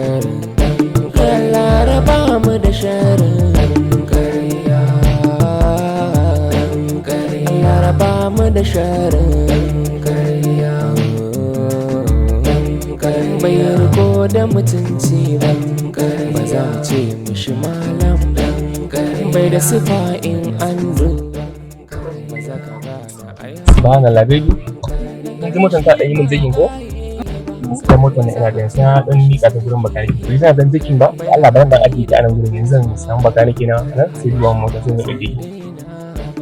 sharin. Allah raba mu da sharin ƙarya. Allah raba mu da sharin ƙarya. Bai riko da mutunci ba, ba za mu ce mishi malam ba. Bai da sifa in an duba, ba za ka gane ai. Subhanallah, baby. Kin ji motar ta ɗan yi min jerking ko? Gaskiya motar nan ina ganin sai na ɗan miƙa ta gurin bakanike. Bai sa dan jerking ba, Allah bari dan ajiye ta a nan gurin, yanzu zan samu bakanike na nan sai duba min motar, sai na ɗauke ki.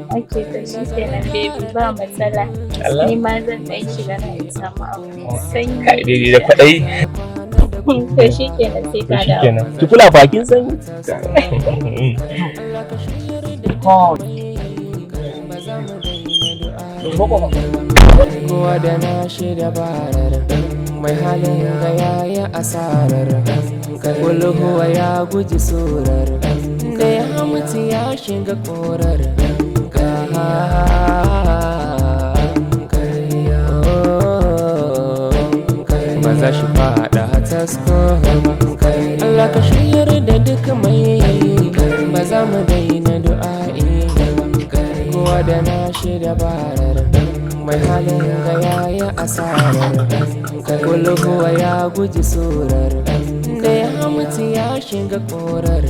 Ok, to shi kenan baby, ba matsala. Allah. Ni ma zan ɗan shiga na in samu abu mai sanyi. Kai baby da kwaɗayi. To shi kenan, sai To ka shi dawo. kenan. Ki kula bakin sanyi. Allah ka shiryar da duk mai, ba za mu daina du'a. Kowa da nashi dabarar, mai halin ga yayi asarar. Kulhuwa ya guji surar da ya mutu ya shiga korar. Ba za shi fada tasko ba. Allah ka shiryar da duk mai, ba za mu daina du'a'i ba. Kowa da nashi dabarar, mai halin ga yayi asarar. Kulhuwa ya guji surar da ya mutu ya shiga korar.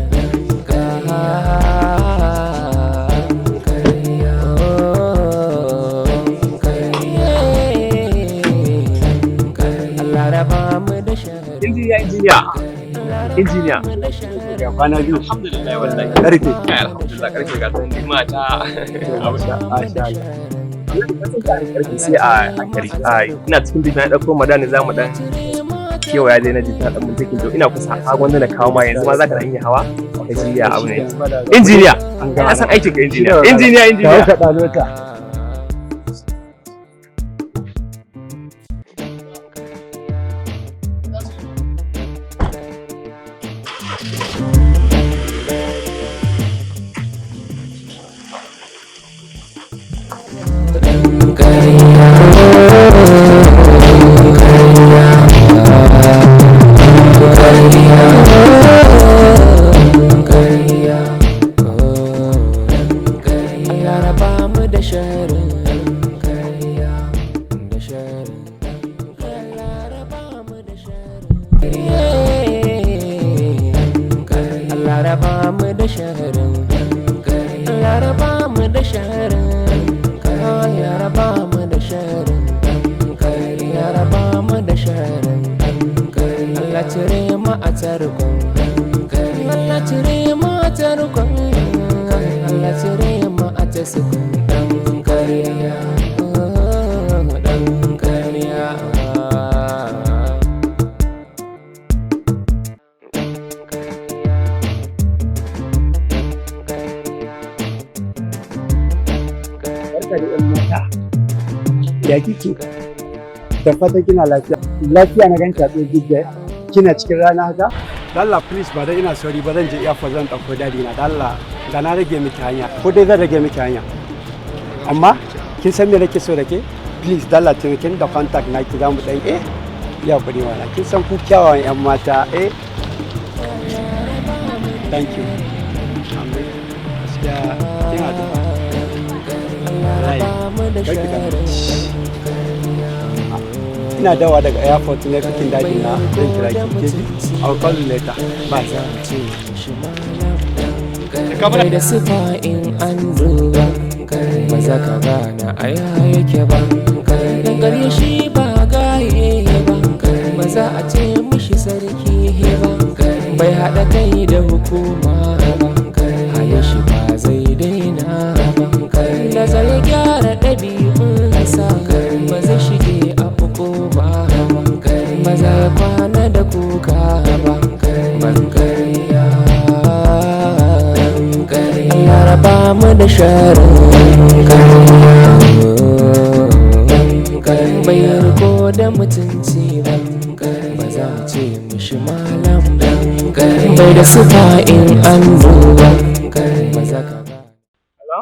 Allah raba mu da sharri. Injiniya, injiniya. Injiniya. Ya kwana biyu? Alhamdulillah wallahi. Karfe. Kai, alhamdulillah, karfe ga tun ma ta abu. Masha Allah. Karfe sai a hankali. A ina cikin tafiya na ɗauko madani, za mu dan kewaya dai, na ji ta dan mun take, to ina kusa a gwanda na kawo ma, yanzu ma za ka dan iya hawa ka ji ya abu ne. Injiniya, An na gama. san aikin ka, injiniya. Injiniya, Kawo injiniya. ka ɗano ta. Ƙarya. Allah raba mu da sharrin ƙarya, da sharrin. Allah raba mu da sharrin. Allah raba mu da sharrin. Allah raba mu da sharrin. Allah raba mu da sharrin. Allah raba mu da sharrin. Allah cire mu a tarkon. Allah cire mu a tarkon. Allah cire mu a taskon ɗan ƙarya, ɗan ƙarya. Barka da ƴan mata. Ya kike? Da fatan kina lafiya. Lafiya na ganki a tsaye gidda. Kina cikin rana haka? Dalla please, ba dai ina sauri ba, zan je airport zan ɗauko daddy na. Dalla da na rage miki hanya ko dai zan rage miki hanya. Amma kin san me nake so da ke? Please dalla taimake ni da contact naki, za mu ɗan ya kuɗi mana. Kin san ku kyawawan 'yan mata eh. Thank you. Amin. Gaskiya kin haɗu. Wallahi. Raba mu da Kar ki damu. sharrin. Ina dawa daga airport ne picking daddy na, zan kira ki, ke ji? I'll call you later. Bye. Bai da sifa in an duba, ba za ka gane aya yake ba. Dan ƙarya shi ba gaye ba, ba za a ce mishi sarki ba. Bai haɗa kai da hukuma ba, halin shi ba zai daina ba. Da zai gyara ɗabi'unsa, ba zai shige a uku ba, ba za ya kwana da kuka ba. Ban ƙarya. Allah raba mu da sharrin ƙarya. Bai riko da mutunci ba, ba za mu ce mishi malam ba. Bai da sifa in an duba, ba za ka Hello?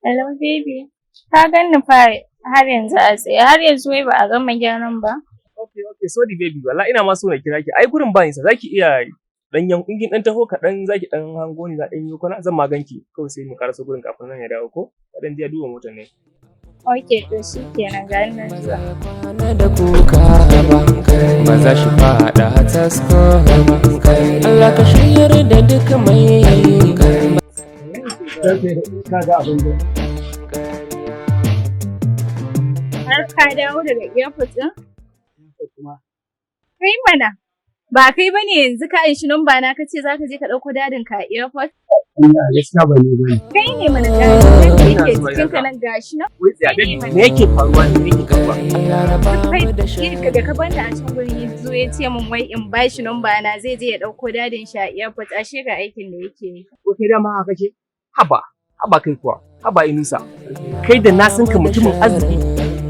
Hello baby. Ka ganni fa har yanzu a tsaye, har yanzu wai ba a gama gyaran ba. Okay. Sorry baby, wallahi ina ma so na kira ki. Ai gurin ba nisa, zaki iya dan yan in kin dan taho kaɗan, zaki dan hango ni, za dan yi kwana, zan ma ganki. Kawai sai mu karaso gurin kafin nan ya dawo ko? Ka dan je duba motar ne. Okay, to shi kenan, ga ni nan zuwa. Kwana da kuka ba, ba za shi fada tasko ba. Allah ka shiryar da duk mai. Ka ga abin da Har ka dawo daga airport ɗin? kuma. Kai mana. Ba kai bane yanzu ka anshi numba na kace zaka je ka ɗauko dadin ka a airport? Allah, gaskiya ba ni bane. Kai ne mana, dadin da yake jikin ka nan, gashi nan. Wai tsaya baby, me yake faruwa ne? Me yake faruwa? Allah raba Kai mu da ka da ka bani a can gurin, ya zo ya ce min wai in bashi numba na, zai je ya ɗauko dadin shi a airport, ashe ga aikin da yake yi. Ko kai dama haka kake? Haba, haba kai kuwa, haba Inusa. Kai da na san ka mutumin arziki,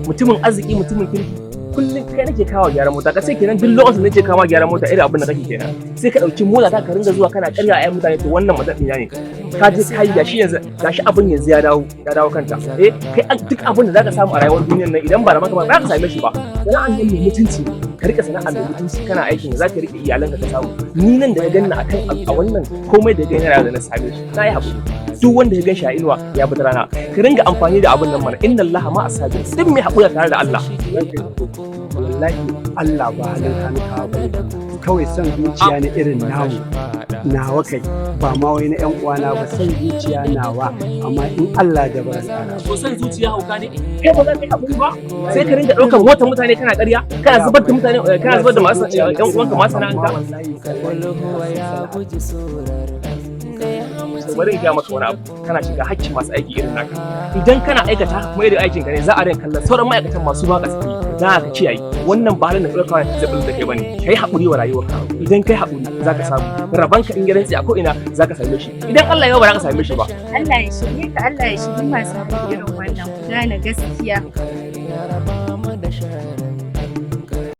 mutumin arziki, mutumin kirki. Kullum kai nake kawo gyaran mota, ka sai kenan duk lokacin da nake kawo gyaran mota irin abin da kake kenan. Sai ka ɗauki mota ta ka ringa zuwa kana karya a 'yan mutane, to wannan mutum ɗina ne. Ka je ka yi gashi yanzu, gashi abin yanzu ya dawo kanta. Eh, kai duk abin da zaka samu a rayuwar duniyar nan, idan ba da maka ba, ba za ka same shi ba. Sana'an nan mai mutunci ne. Ka rike sana'a mai mutunci, kana aikin za ka rike iyalanka ka samu. Ni nan da ya ganni akan a wannan komai da ya gani na da na same shi. Na yi haƙuri. Duk wanda ya gan shi a inuwa ya bi rana. Ka ringa amfani da abin nan mana, inna Allah ma asabir. Duk mai haƙuri tare da Allah. Wallahi Allah ba halin hanka ba, kawai son zuciya ne irin namu, nawa kai, ba ma wai na yan uwana ba, son zuciya nawa, amma in Allah da ba zan ƙara ba. Ko son zuciya hauka ne? Kai ba za ka yi haƙuri ba, sai ka ringa ɗaukar motar mutane kana ƙarya, kana zubar da mutane, kana zubar da masu ƴan uwanka masu sana'anka. Amma wallahi Kulhuwa ya guji surar da ya To bari in gaya maka wani abu, kana shiga hakkin masu aiki irin naka. Idan kana aikata haka kuma irin aikin ka ne, za a rinka kallon sauran ma'aikatan masu ba gaske. Za ka kiyaye wannan, ba halin da ɗauka zai bullo da kai bane. Kai haƙuri wa rayuwarka, idan kai haƙuri za ka samu rabanka, in gidan a ko ina za ka same shi, idan Allah ya ba za ka same shi ba. Allah ya shirye ka, Allah ya shirye masu irin wannan, ku gane gaskiya. Ya raba